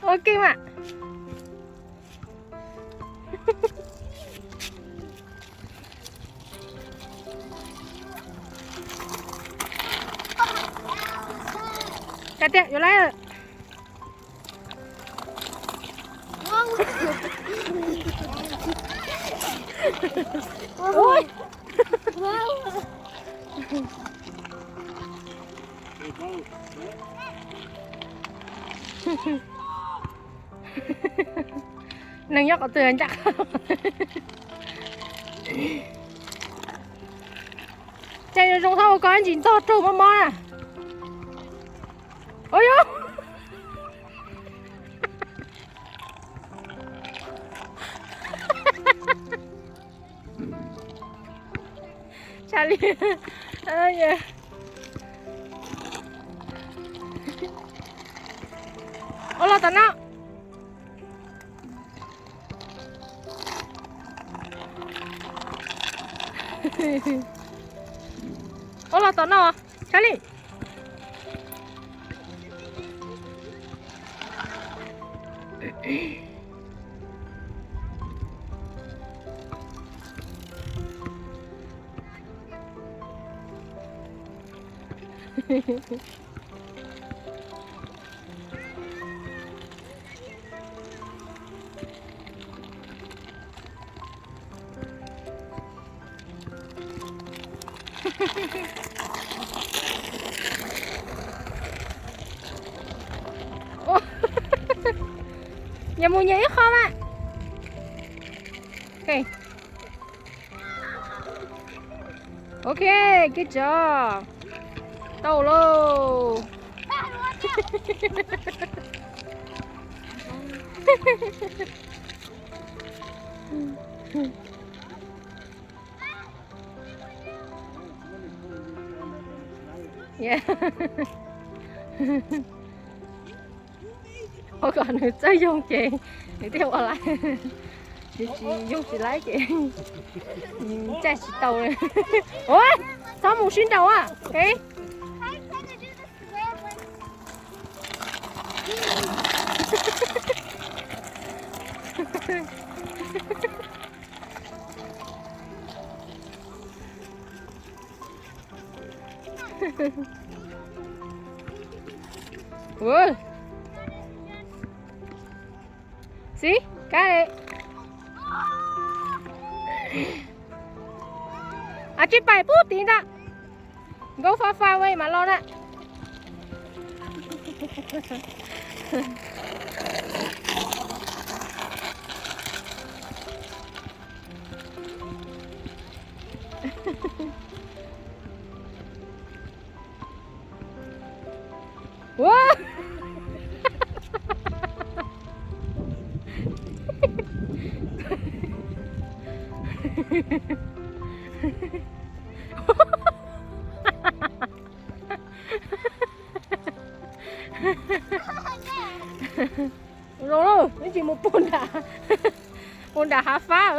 Ok mà. Cà tiệt, vô lấy rồi. Ui. Neeg nyob qhov twg ncaj. Ces zoo thaub ua koj ntsis ntog raug mob mob na. Ua yog. Tshaj li. Ua los tom no. Ua los tom no. Tshaj li. Nyias mus nyias ib qho mas. Ok, good job. Tau lauj. Ua kom nws txawj yoog ces nws thiaj ua laiv. Nws tsis yoog tsis laiv ces nws caij tsis tau li. Ua, txhob mus sib nraus a. Xib, kab li. Ab tsi pais pub tid ntag. Nkauj fab fab mas los na. Ua, zoo lawm, ib ntsis mus puag nram, puag nram hav fab.